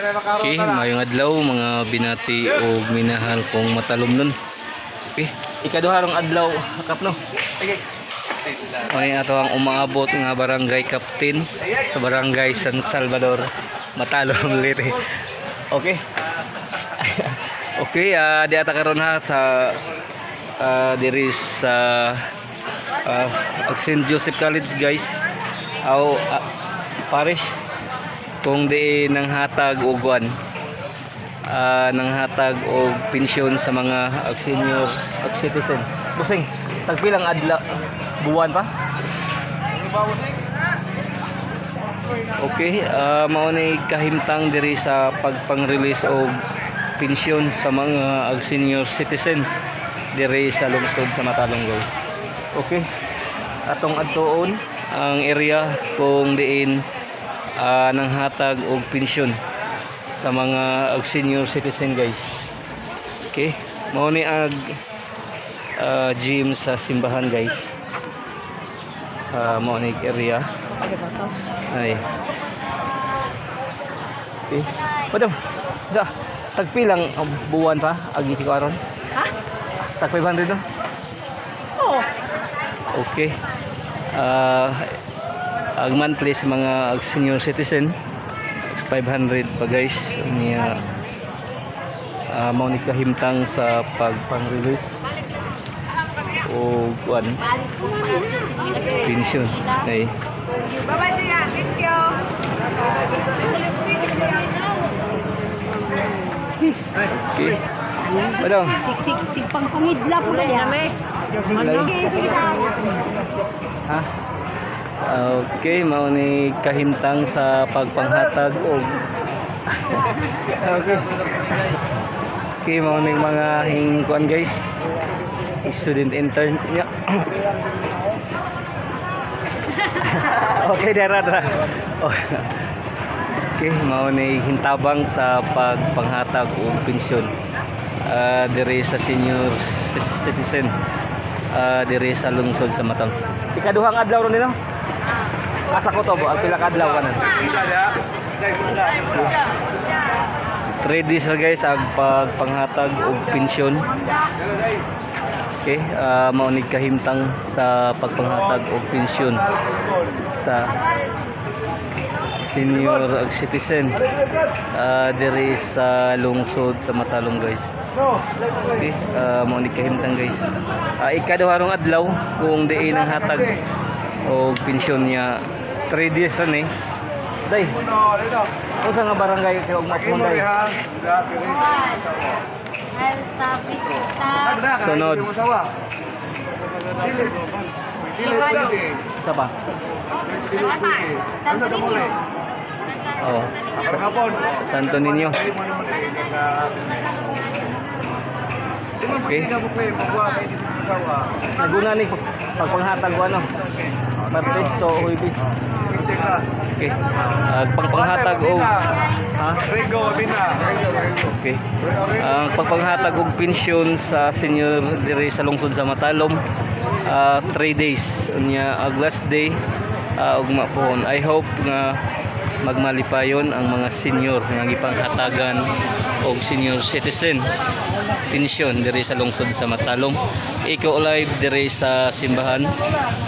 Okay, maayong adlaw, mga binati o minahal kong matalumnon. Okay, ikaduha rong adlaw kap, no. Ano ato ang umaabot nga barangay captain sa Barangay San Salvador, Matalom, Leyte. Okay. Okay, di ata karon ha sa diri sa St. Joseph College, guys. Aw Paris kung di nang hatag og kuan, nang hatag og pensyon sa mga ag senior ag citizen. Busing, tagpilang adlaw, buwan pa? Okay, mao ni kahimtang diri sa pagpang-release og pensyon sa mga ag senior citizen diri sa lungsod sa Matalom, guys. Okay. Atong adtuon ang area kung diin nang hatag og pensyon sa mga ag senior citizen, guys. Okay. Mao ni ag gym sa simbahan, guys. Mao ni area. Ay. Okay. Madam, sa tagpilang buwan pa agi si karon? Ha? Tag 500, no? Oo. Okay. Ang monthly sa mga ag senior citizen 500 pa, guys. Niya mao ni kahimtang sa pagpang-release o kuan pensyon. Ay. Bye-bye, Tia. Thank you. Okay. Madam. Sig sig sig pang pangidla po na yan. Lay. Ha? Okay, mao ni kahimtang sa pagpanghatag og Okay. Okay, mao ni mga hingkuan, guys. Student intern. Yeah. Okay, dara dara. Oh. Okay, mao ni hintabang sa pagpanghatag og pensyon diri sa senior citizen diri sa lungsod sa Matalom. Ikaduhang adlaw ron nila. Asa ko to bo, ang pila ka adlaw kanon? 3 days ra, guys, ang pagpanghatag og pensyon. Okay, mao ni kahimtang sa pagpanghatag og pensyon sa senior ag citizen diri sa lungsod sa Matalom, guys. Okay, mao ni kahimtang, guys. Ikaduha rong adlaw kung diin ang hatag og pensyon niya. 3 days ra ni. Day. Unsa nga barangay kay og mapunday? Alta Vista. Sunod. Sa pa? Santo Niño. Oh. Santo Niño. Okay. Naguna ni pagpanghatag ko ano? Martes to Huwebes. Okay. Pagpanghatag og ha? Okay. Ang pagpanghatag og pensyon sa senior diri sa lungsod sa Matalom, 3 days. Unya ag last day ugma pohon. I hope nga magmalipayon ang mga senior nga gipanghatagan og senior citizen pensyon diri sa lungsod sa Matalom. Ikaw live diri sa simbahan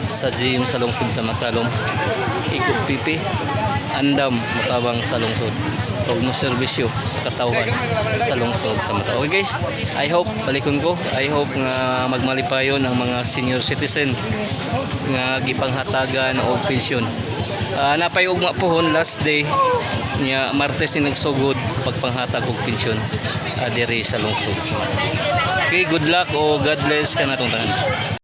sa gym sa lungsod sa Matalom. Iko pipi andam motabang sa lungsod og mo serbisyo sa katawhan sa lungsod sa Matalom. Okay guys, I hope balikon ko. I hope nga magmalipayon ang mga senior citizen nga gipanghatagan og pensyon. Napay ugma pohon, last day niya, Martes ni nagsugod sa pagpanghatag og pensyon diri sa lungsod sa Matalom. Okay, good luck o God bless kanatong tanan.